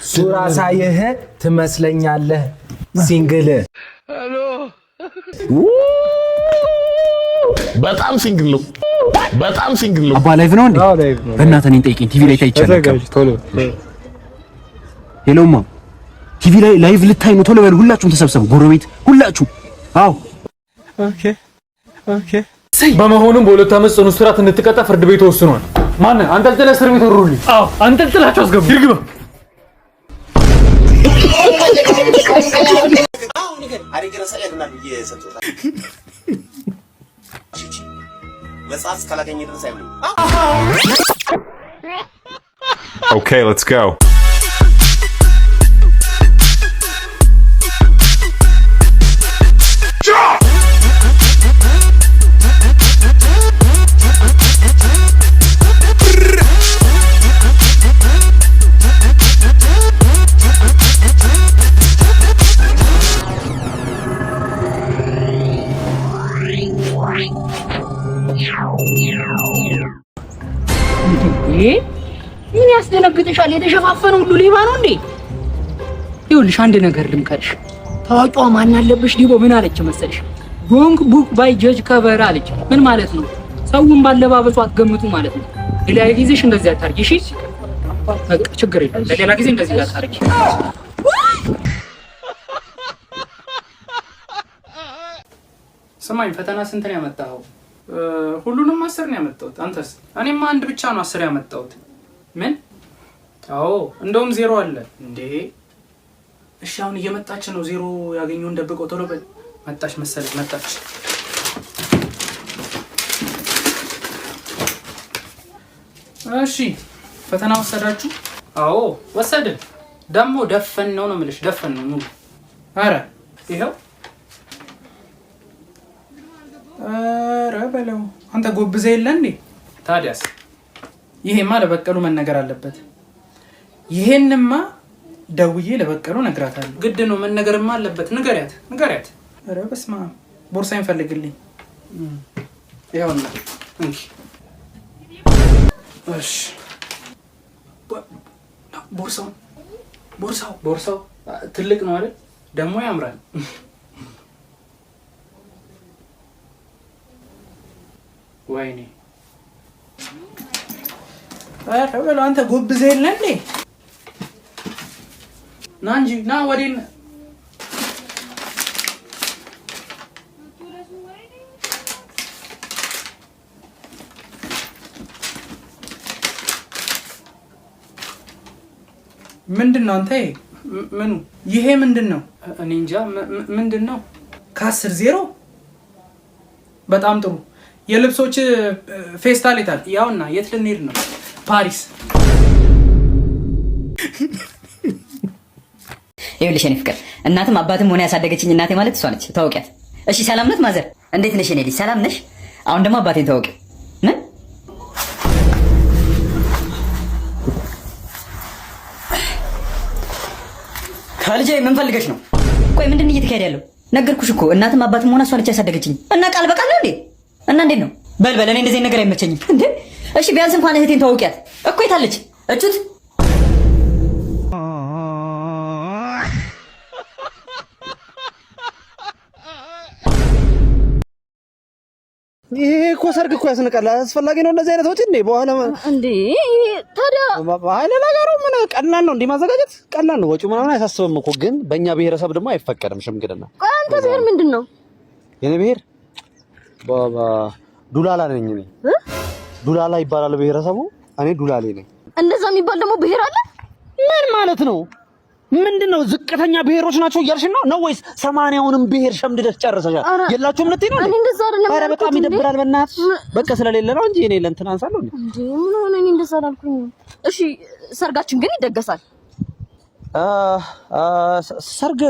ሱራ ሳይህ ትመስለኛለህ single። በጣም single ነው። በጣም single ነው። አባ live ነው እንዴ? በእናትህ እኔን ጠይቀኝ። ቲቪ ላይ ታይቻለሁ። Hello ማ፣ ቲቪ ላይ live ልታይ ነው። ቶሎ በሉ ሁላችሁም ተሰብሰቡ፣ ጎረቤት ሁላችሁ። አዎ። Okay። በመሆኑም በ2 ዓመት ጽኑ እስራት እንድትቀጣ ፍርድ ቤቱ ወስኗል። ማን አንጠልጥለህ እስር ቤት ወርውሩልኝ። አዎ፣ አንጠልጥላችሁ አስገቡ። ይርግባ። መጽሐፍ እስካላገኘ ድረስ አይሆንም። Okay, let's go. ምን ያስደነግጥሻል? የተሸፋፈነ ሁሉ ሌባ ነው እንዴ? ይኸውልሽ አንድ ነገር ልምከርሽ። ታዋቂዋ ማን አለብሽ ዲቦ ምን አለች መሰልሽ? Don't book by judge cover አለች። ምን ማለት ነው? ሰውን ባለባበሱ አትገምቱ ማለት ነው። ሌላ ጊዜሽ እንደዚህ አታርጊ እሺ? በቃ ችግር የለም። ለሌላ ጊዜ እንደዚህ አታርጊ። ስማኝ፣ ፈተና ስንት ነው ያመጣኸው? ሁሉንም 10 ነው ያመጣሁት። አንተስ? እኔማ አንድ ብቻ ነው 10 ያመጣሁት። ምን? አዎ፣ እንደውም ዜሮ አለ እንዴ። እሺ፣ አሁን እየመጣች ነው። ዜሮ ያገኘውን ደብቀው፣ ቶሎ በል። መጣች መሰለኝ፣ መጣች። እሺ፣ ፈተና ወሰዳችሁ? አዎ፣ ወሰድን። ደግሞ ደፈን ነው ነው የምልሽ፣ ደፈን ነው ሙሉ። አረ ይኸው፣ ኧረ በለው አንተ፣ ጎብዘህ የለ እንዴ? ታዲያስ፣ ይሄማ ለበቀሉ መነገር አለበት። ይሄንማ ደውዬ ለበቀሉ እነግራታለሁ። ግድ ነው፣ መነገርማ አለበት። ንገሪያት፣ ንገሪያት። ኧረ በስመ አብ፣ ቦርሳዬን ፈልግልኝ። ይኸውና፣ እንኪ። እሺ፣ ቦርሳው ቦርሳው ቦርሳው ትልቅ ነው አይደል? ደግሞ ያምራል። ወይኔ፣ ኧረ በለው አንተ፣ ጎብዘህ የለ እንዴ? ና እንጂ፣ ና ወዴን። ምንድን ነው አንተ? ምኑ ይሄ ምንድን ነው? እኔ እንጃ ምንድን ነው? ከ10 ዜሮ። በጣም ጥሩ። የልብሶች ፌስታል የታል? ያውና የት ልንሄድ ነው? ፓሪስ። ይኸውልሽ የኔ ፍቅር፣ እናትም አባትም ሆነ ያሳደገችኝ እናቴ ማለት እሷ ነች። ተዋውቂያት። እሺ ሰላም ናት ማዘር? እንዴት ነሽ የኔ ልጅ? ሰላም ነሽ? አሁን ደግሞ አባቴን ተዋውቂ። ምን ከልጄ ምን ፈልገሽ ነው? ቆይ ምንድን ነው እየተካሄደ ያለው? ነገርኩሽ እኮ፣ እናትም አባትም ሆነ እሷ ነች ያሳደገችኝ። እና ቃል በቃል ነው እንዴ? እና እንዴት ነው? በል በል፣ እኔ እንደዚህ ነገር አይመቸኝም። እንዴ እሺ ቢያንስ እንኳን እህቴን ተዋውቂያት እኮ። የታለች እቹት? ይሄ እኮ ሰርግ እኮ ያስንቃል። አስፈላጊ ነው እንደዚህ አይነት ወጪ እንዴ? በኋላ እንዴ ታዲያ ኃይለ ነገሩ ምን ቀላል ነው እንዴ? ማዘጋጀት ቀላል ነው። ወጪው ምናምን አያሳስብም እኮ፣ ግን በእኛ ብሔረሰብ ደግሞ አይፈቀድም ሽምግልና። ቆይ አንተ ብሔር ምንድን ነው? የኔ ብሔር ባባ ዱላላ ነኝ እኔ። ዱላላ ይባላል ብሔረሰቡ። እኔ ዱላሌ ነኝ። እንደዛ የሚባል ደግሞ ብሔር አለ? ምን ማለት ነው? ምንድን ነው? ዝቅተኛ ብሔሮች ናቸው እያልሽ ነው ነው ወይስ 80ውንም ብሔር ሸምድደሽ ጨርሰሻል? የላችሁም ልትይ ነው? እኔ እንደዛ አይደለም። ኧረ በጣም ይደብራል። በእናትሽ በቃ ስለሌለ ነው እንጂ እኔ ለእንትን አንሳለሁ እንዴ? እንዴ ምን ሆነ? እኔ እንደዛ አላልኩኝም። እሺ ሰርጋችን ግን ይደገሳል። ሰርግ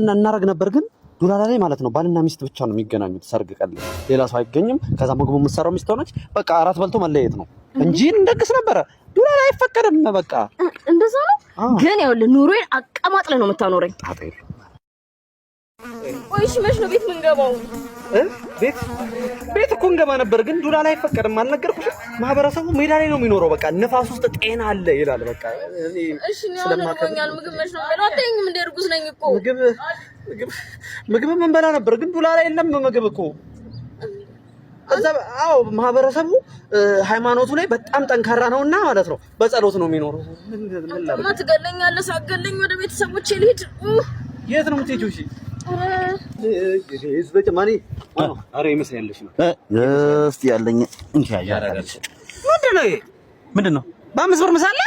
እናደርግ ነበር ግን ዱላላ ላይ ማለት ነው ባልና ሚስት ብቻ ነው የሚገናኙት። ሰርግ ቀን ሌላ ሰው አይገኝም። ከዛ ምግቡ የምትሰራው ሚስት ሆነች። በቃ አራት በልቶ መለየት ነው እንጂ እንደግስ ነበረ። ዱላላ አይፈቀድም። በቃ እንደዛ ነው። ግን ይኸውልህ ኑሮዬን አቀማጥለህ ነው የምታኖረኝ። ቆይ እሺ፣ መች ነው ቤት የምንገባው? ቤት ቤት እኮ እንገባ ነበር፣ ግን ዱላ ላይ አይፈቀድም። አልነገርኩሽም? ማህበረሰቡ ሜዳ ላይ ነው የሚኖረው። በቃ ንፋስ ውስጥ ጤና አለ ይላል። በቃ እኔ እሺ፣ እኔ አሁን ስለማከብር እርቦኛል። ምግብ መች ነው የምበላው? አታየኝም እንደ እርጉዝ ነኝ እኮ። ምግብ ምግብ ምግብ እንበላ ነበር፣ ግን ዱላ ላይ የለም ምግብ እኮ እዛ። አዎ ማህበረሰቡ ሃይማኖቱ ላይ በጣም ጠንካራ ነውና ማለት ነው፣ በጸሎት ነው የሚኖረው። ምን ምን ላድርግ? አንተማ ትገለኛለህ። ሳትገለኝ ወደ ቤተሰቦቼ ልሂድ። የት ነው የምትሄጂው? እሺ ኧረ ህዝብ ማን አረ ይመስለኛል ነው። እስቲ ያለኝ እንኪ ያያራለች። ምንድን ነው ይሄ? ምንድን ነው? በ5 ብር ምሳ አለ?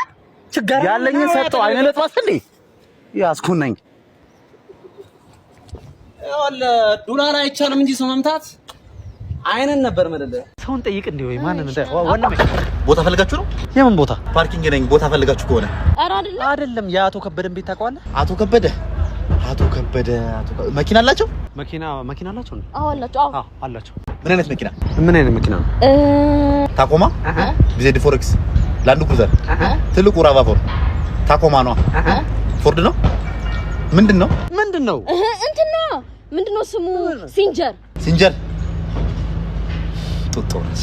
ችጋራ ያለኝን ሰጠው። አይነ ለጥባስ እንዴ ያስኩናኝ። ይኸውልህ ዶላር አይቻልም እንጂ ሰው መምታት አይንን ነበር መደለ። ሰውን ጠይቅ እንዴ ወይ ማንን እንደ ወንድሜ ቦታ ፈልጋችሁ ነው? የምን ቦታ? Parking ነኝ። ቦታ ፈልጋችሁ ከሆነ ኧረ አይደለም። አይደለም። የአቶ ከበደን ቤት ታውቀዋለህ? አቶ ከበደ አቶ ከበደ አቶ ከ- መኪና አላቸው? መኪና መኪና አላቸው እንዴ? አዎ አላቸው። አዎ አዎ አላቸው። ምን አይነት መኪና? ምን አይነት መኪና ነው? ታኮማ፣ bZ4X፣ ላንድ ክሩዘር፣ ትልቁ RAV4፣ ታኮማ ነዋ። ፎርድ ነው? ምንድን ነው? ምንድን ነው? እንትን ነዋ። ምንድን ነው ስሙ? ሲንጀር። ሲንጀር ጡጦ ነች።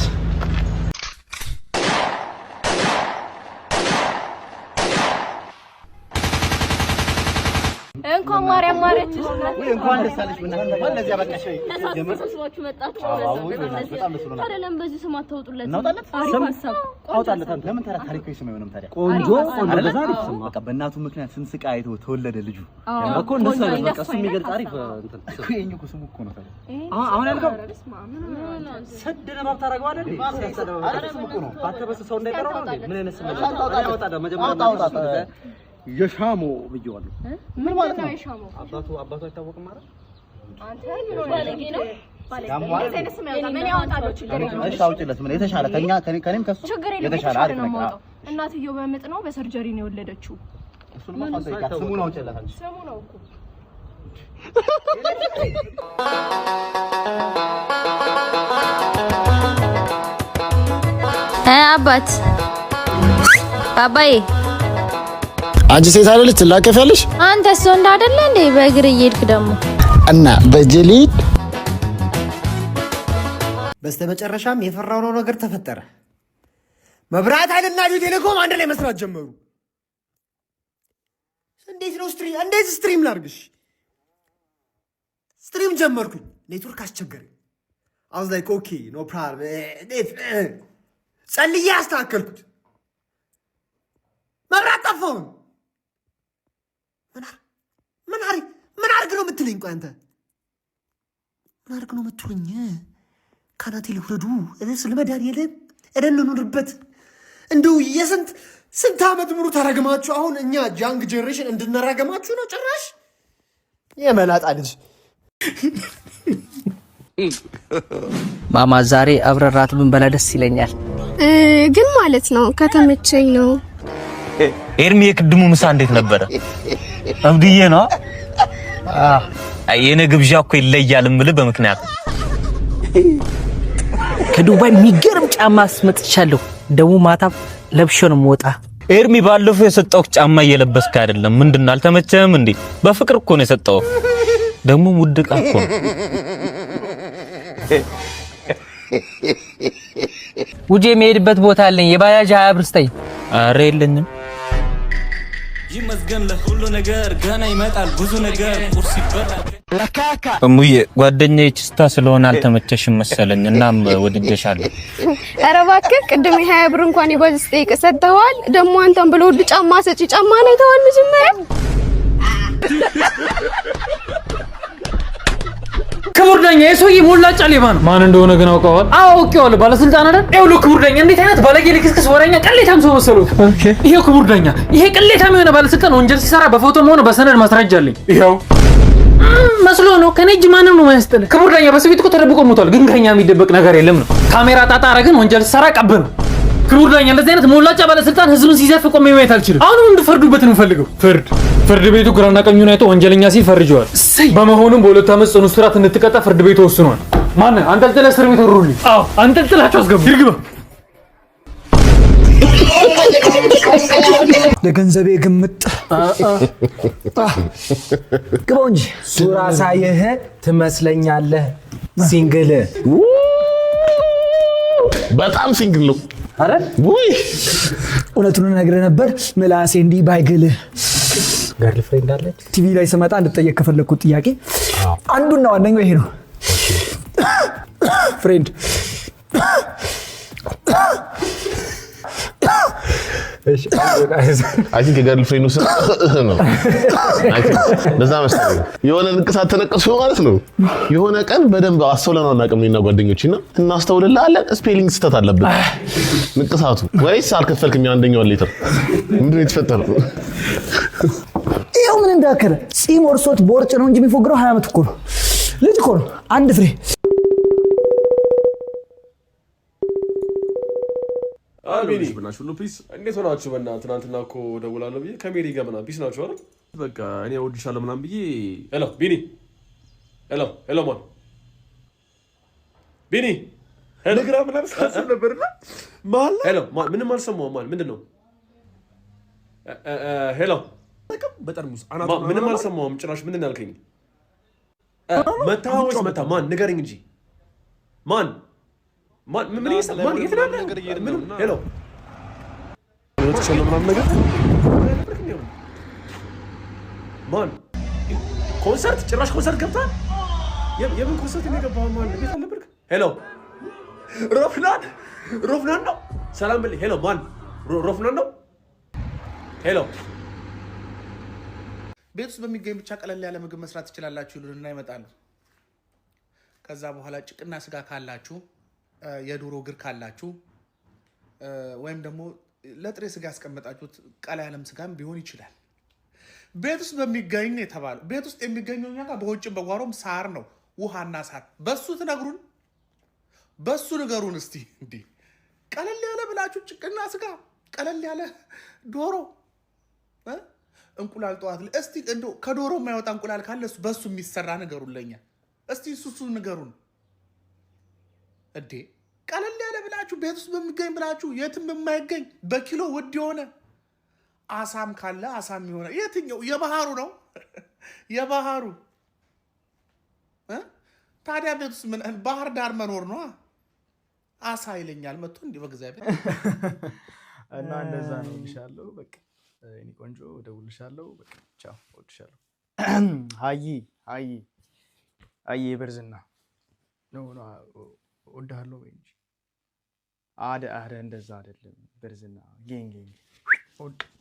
እንኳን ማርያም ማረችሽ። እንኳን ደስ አለሽ። እንኳን ለዚህ አበቃሽ። ተሰብስባችሁ መጣችሁ። አዎ፣ በጣም ደስ ብሎናል። ታዲያ ለምን በዚህ ስም አታወጡለት? እናውጣለት? አሪፍ ስም ሀሳብ። አውጣለት አንተ። ለምን ታዲያ ታሪካዊ ስም አይሆንም ታዲያ? ቆንጆ ቆንጆ አይደለ? በዛ አሪፍ ስም። በቃ በእናቱ ምክንያት ስንት ስቃይ አይቶ ተወለደ ልጁ። እኮ እንደሱ አይነት በቃ እሱ የሚገልጽ አሪፍ እንትን እኮ የእኛ እኮ ስሙ እኮ ነው ታዲያ። አሁን አሁን ያልከው ስድ ንባብ ታደርገዋለህ እንዴ? አሪፍ ስም እኮ ነው። አንተ በስ ሰው እንዳይጠራው ነው እንዴ? ምን አይነት ስም ነው? አውጣ፣ አውጣ፣ መጀመሪያ አውጣ፣ አውጣ። የሻሞ ብዬዋለሁ። ምን ማለት ነው የሻመው? አባቱ አባቱ አይታወቅም ማለት ባለጌ ነው። እሺ አውጪለት። ምን የተሻለ ከኛ ከኔም ከሱ ችግር የለም። የተሻለ የተሻለ አሪፍ ነው ነገር። የማወጣው። እናትየው በምጥ ነው በ surgery ነው የወለደችው። እሱንማ እሷን ጠይቃት። ስሙን አውጪለት አንቺ። ስሙ ነው እኮ። አባት አባዬ አንቺ ሴት አይደለች ትላከፊያለሽ? አንተ እሱ እንዳደለ እንዴ በእግር እየሄድክ ደግሞ እና በእጄ ልሂድ። በስተመጨረሻም የፈራነው ነገር ተፈጠረ። መብራት ኃይልና ኢትዮ ቴሌኮም አንድ ላይ መስራት ጀመሩ። እንዴት ነው stream እንዴት stream ላርግሽ? Stream ጀመርኩኝ፣ ኔትወርክ አስቸገረኝ። I was like, okay, no problem። ጸልዬ አስተካከልኩት። መብራት ጠፋውን። ምን አርግ ነው የምትለኝ? ቆይ አንተ ምን አርግ ነው የምትሉኝ? ካናቴ ልውረዱ ስለ መድኃኒዓለም እደን እንኑርበት። እንደው የስንት ስንት ዓመት ሙሉ ተረግማችሁ አሁን እኛ young generation እንድንረግማችሁ ነው ጭራሽ። የመላጣ ልጅ። ማማ፣ ዛሬ አብረን ራት ብንበላ ደስ ይለኛል። ግን ማለት ነው ከተመቸኝ ነው። ኤርሚ፣ የቅድሙ ምሳ እንዴት ነበረ? እብድዬ ነው። አይ የኔ ግብዣ እኮ ይለያል የምልህ በምክንያት። ከዱባይ የሚገርም ጫማ አስመጥቻለሁ። ደግሞ ማታ ለብሼ ነው የምወጣ። ኤርሚ፣ ባለፈው የሰጠሁህ ጫማ እየለበስክ አይደለም። ምንድን ነው አልተመቸህም እንዴ? በፍቅር እኮ ነው የሰጠሁህ። ደግሞ ውድ ዕቃ እኮ ነው። ውጄ፣ የሚሄድበት ቦታ አለኝ። የባጃጅ 20 ብር ስጠኝ። ኧረ የለኝም። ይመስገን ለሁሉ ነገር፣ ገና ይመጣል ብዙ ነገር፣ ቁርስ ይበላል። እሙዬ፣ ጓደኛዬ ችስታ ስለሆነ አልተመቸሽም መሰለኝ። እናም ወድጄሻለሁ። ኧረ እባክህ፣ ቅድም የ20 ብር እንኳን የባጃጅ ስጠይቅ ሰጥተኸዋል። ደግሞ አንተን ብሎ ውድ ጫማ ሰጪ ጫማ ነው የተዋል መጀመሪያ። ክቡር ዳኛ፣ የሰውዬ ሞላጫ ሌባ ነው። ማን እንደሆነ ግን አውቀዋል? አዎ አውቄዋለሁ። ባለስልጣን አይደል? ይኸውልህ ክቡር ዳኛ፣ እንዴት አይነት ባለጌ ልክስክስ ወሬኛ ቅሌታም ሰው መሰሉት። ይሄው ክቡር ዳኛ፣ ይሄ ቅሌታም የሆነ ባለስልጣን ወንጀል ሲሰራ በፎቶም ሆነ በሰነድ ማስረጃ አለኝ። ይኸው መስሎ ነው። ከኔ እጅ ማንም ነው የማያስጥልህ። ክቡር ዳኛ፣ በሰው ቤት እኮ ተደብቆ ሞቷል፣ ግን ከኛ የሚደበቅ ነገር የለም ነው። ካሜራ ጣጣ አረግን፣ ወንጀል ሲሰራ ቀብ ነው። ክቡር ዳኛ፣ እንደዚህ አይነት ሞላጫ ባለስልጣን ህዝብን ሲዘርፍ ቆሜ ማየት አልችልም። አሁንም እንድፈርዱበት ነው የምፈልገው። ፍርድ ፍርድ ቤቱ ግራና ቀኙን አይቶ ወንጀለኛ ሲል ፈርጀዋል። በመሆኑም በ2 ዓመት ጽኑ እስራት እንድትቀጣ ፍርድ ቤቱ ወስኗል። ማን አንጠልጥለህ እስር ቤት ወርውርልኝ። አዎ አንጠልጥላችሁ አስገቡ። ይርግባ። ለገንዘቤ ግምጥ ግባው እንጂ። ሱራ ሳይህ ትመስለኛለህ single። በጣም single ነው። አይደል? ውይ። እውነቱን እነግርህ ነበር ምላሴ እንዲህ ባይግልህ። Girlfriend አለች? ቲቪ ላይ ስመጣ እንድጠየቅ ከፈለግኩት ጥያቄ አንዱና ዋነኛው ይሄ ነው። Friend። I think የ girlfriend ኡ ስም ነው። I think እንደዛ መሰለኝ። የሆነ ንቅሳት ተነቀሱ ማለት ነው። የሆነ ቀን በደንብ አስተውለነው አናውቅም እኔና ጓደኞቼ እና እናስተውልልሃለን። Spelling ስህተት አለብን ንቅሳቱ። ወይስ አልከፈልክም? የአንደኛውን letter ምንድን ነው የተፈጠረው? ይኸው ምን እንዳከለ ፂም ወርሶት ቦርጭ ነው እንጂ የሚፎግረው 20 ዓመት እኮ ነው። ልጅ እኮ ነው። አንድ ፍሬ። ቢኒ ሁሉ peace፣ እንዴት ሆናችሁ? በእናትህ ትናንትና እኮ እደውላለሁ ብዬ ከሜሪ ጋር ምናምን peace ናችሁ አይደል? በቃ እኔ እወድሻለሁ ምናምን ብዬ። Hello ቢኒ፣ hello hello፣ ማን ቢኒ? ንግራ ምናምን ሳስብ ነበርና መሀል Hello ማን? ምንም አልሰማሁም። ማን? ምንድን ነው? Hello። በጠርሙስ ምንም አልሰማሁም ጭራሽ። ምንድን ነው ያልከኝ? መታ ወይስ መታ? ማን ንገረኝ እንጂ። ማን ማን? ምን ማን? የት ነው ያለህ? ምንም። Hello ምናምን ነገር ማን? ኮንሰርት? ጭራሽ ኮንሰርት ገብታ? የምን ኮንሰርት ነው የገባኸው? ማን ቤት አልነበርክ? Hello ሮፍናን፣ ሮፍናን ነው። ሰላም በል። Hello ማን? ሮፍናን ነው። Hello። ቤት ውስጥ በሚገኝ ብቻ ቀለል ያለ ምግብ መስራት ትችላላችሁ ይሉንና ይመጣሉ። ከዛ በኋላ ጭቅና ስጋ ካላችሁ፣ የዶሮ እግር ካላችሁ፣ ወይም ደግሞ ለጥሬ ስጋ ያስቀመጣችሁት ቀላ ያለም ስጋም ቢሆን ይችላል። ቤት ውስጥ በሚገኝ ነው የተባለው። ቤት ውስጥ የሚገኘው እኛ ጋር በውጭም በጓሮም ሳር ነው፣ ውሃና ሳር። በሱ ትነግሩን፣ በሱ ንገሩን እስቲ። እንዲህ ቀለል ያለ ብላችሁ ጭቅና ስጋ፣ ቀለል ያለ ዶሮ፣ እንቁላል ጠዋት ላይ እስቲ እንደው ከዶሮ የማይወጣ እንቁላል ካለ በሱ የሚሰራ ንገሩን ለኛ እስቲ፣ እሱ ንገሩን። እንዴ ቀለል ያለ ብላችሁ ቤት ውስጥ በሚገኝ ብላችሁ የትም የማይገኝ በኪሎ ውድ የሆነ አሳም ካለ አሳም የሆነ የትኛው የባህሩ ነው የባህሩ ታዲያ ቤት ውስጥ ምን ባህር ዳር መኖር ነው። አሳ ይለኛል መጥቶ እንዲህ በእግዚአብሔር። እና እንደዛ ነው እልሻለሁ። በቃ የእኔ ቆንጆ እደውልልሻለሁ። በቃ ቻው፣ እወድሻለሁ። ሀይ ሀይ አይ በርዝና no no እወድሃለሁ በይ እንጂ። አደ አረ እንደዛ አይደለም። በርዝና gang gang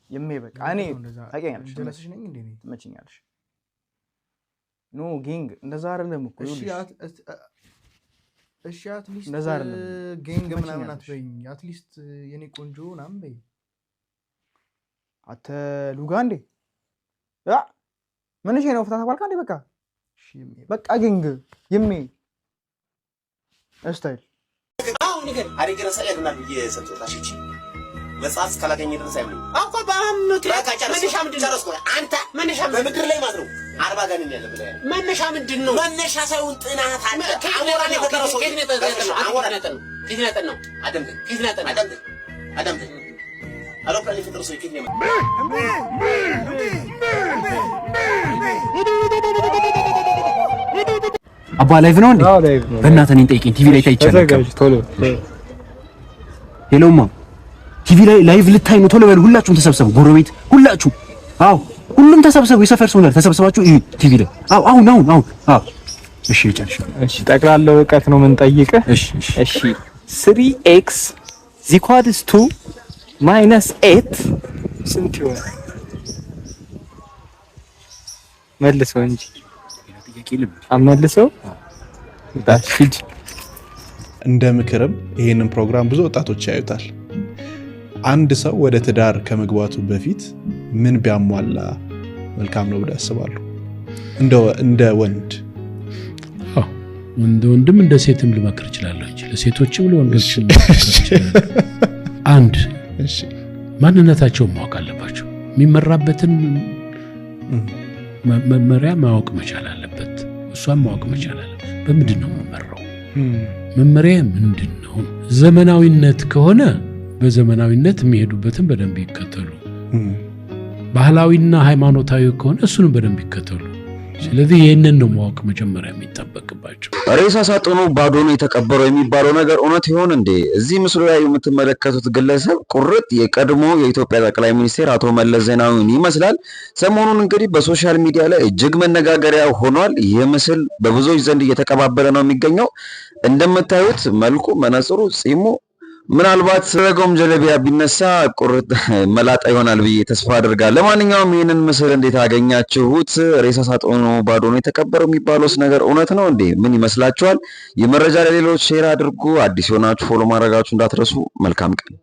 የሜ በቃ እኔ ታውቂኛለሽ፣ ጀለስሽ ነኝ እንዴ? ትመችኛለሽ። No gang እንደዛ አይደለም እኮ። እሺ at least እንደዛ አይደለም። Gang ምናምን አትበይኝ። At least የኔ ቆንጆ ምናምን በይ። አተ ሉጋ እንዴ ምን እሺ ነው ፍታ ተባልካ እንዴ? በቃ በቃ gang የሜ style መጽሐፍ እስካላገኘ ድረስ አይምንም እኮ በምክንያት። መነሻ ምንድን ነው? አንተ መነሻ በምድር ላይ ማለት ነው 40 ጋር ያለ ብለህ መነሻ ምንድን ነው? መነሻ ሳይሆን ጥናት አለ። አሞራን የፈጠረው ሰው ከየት ነው የጠናው? አሞራን ከየት ነው ያጠናው? አዳምጠኝ። ከየት ነው ያጠናው? አዳምጠኝ፣ አዳምጠኝ። አውሮፕላን የፈጠረው ሰው ከየት ነው የመጣው? አባ live ነው እንዴ? በእናትህ እኔን ጠይቀኝ። ቲቪ ላይ ታይቻለሁ። Hello ማ ቲቪ ላይ live ልታይ ነው። ቶሎ በሉ ሁላችሁም ተሰብሰቡ። ጎረቤት ሁላችሁ፣ አዎ ሁሉም ተሰብሰቡ። የሰፈር ሰው እንዳለ ተሰብስባችሁ እዩ ቲቪ ላይ። አዎ አሁን አሁን አሁን። አዎ እሺ፣ ጨርሻለሁ። እሺ፣ ጠቅላላ እውቀት ነው የምንጠይቅህ። እሺ እሺ፣ 3 x equals to minus 8 ስንት ይሆናል? መልሰው እንጂ አመልሰው። እንደ ምክርም ይህንን ፕሮግራም ብዙ ወጣቶች ያዩታል። አንድ ሰው ወደ ትዳር ከመግባቱ በፊት ምን ቢያሟላ መልካም ነው ብለው ያስባሉ? እንደ ወንድ። እንደ ወንድም እንደ ሴትም ልመክር እችላለሁ እንጂ ለሴቶችም ለወንዶችም ልመክር እችላለሁ። አንድ ማንነታቸውን ማወቅ አለባቸው። የሚመራበትን መመሪያ ማወቅ መቻል አለበት። እሷም ማወቅ መቻል አለበት። በምንድን ነው የምመራው? መመሪያ ምንድን ነው? ዘመናዊነት ከሆነ በዘመናዊነት የሚሄዱበትን በደንብ ይከተሉ። ባህላዊና ሃይማኖታዊ ከሆነ እሱንም በደንብ ይከተሉ። ስለዚህ ይህንን ነው ማወቅ መጀመሪያ የሚጠበቅባቸው። ሬሳ ሳጥኑ ባዶ ነው የተቀበረው የሚባለው ነገር እውነት ይሆን እንዴ? እዚህ ምስሉ ላይ የምትመለከቱት ግለሰብ ቁርጥ የቀድሞ የኢትዮጵያ ጠቅላይ ሚኒስትር አቶ መለስ ዜናዊን ይመስላል። ሰሞኑን እንግዲህ በ social media ላይ እጅግ መነጋገሪያ ሆኗል። ይህ ምስል በብዙዎች ዘንድ እየተቀባበለ ነው የሚገኘው። እንደምታዩት መልኩ፣ መነጽሩ፣ ጺሙ ምናልባት ረገውም ጀለቢያ ቢነሳ ቁርጥ መላጣ ይሆናል ብዬ ተስፋ አድርጋለሁ። ለማንኛውም ይህንን ምስል እንዴት አገኛችሁት? ሬሳ ሳጥኑ ባዶ ነው የተቀበረው የሚባለውስ ነገር እውነት ነው እንዴ? ምን ይመስላችኋል? የመረጃ ለሌሎች share አድርጉ። አዲስ የሆናችሁ follow ማድረጋችሁ እንዳትረሱ። መልካም ቀን።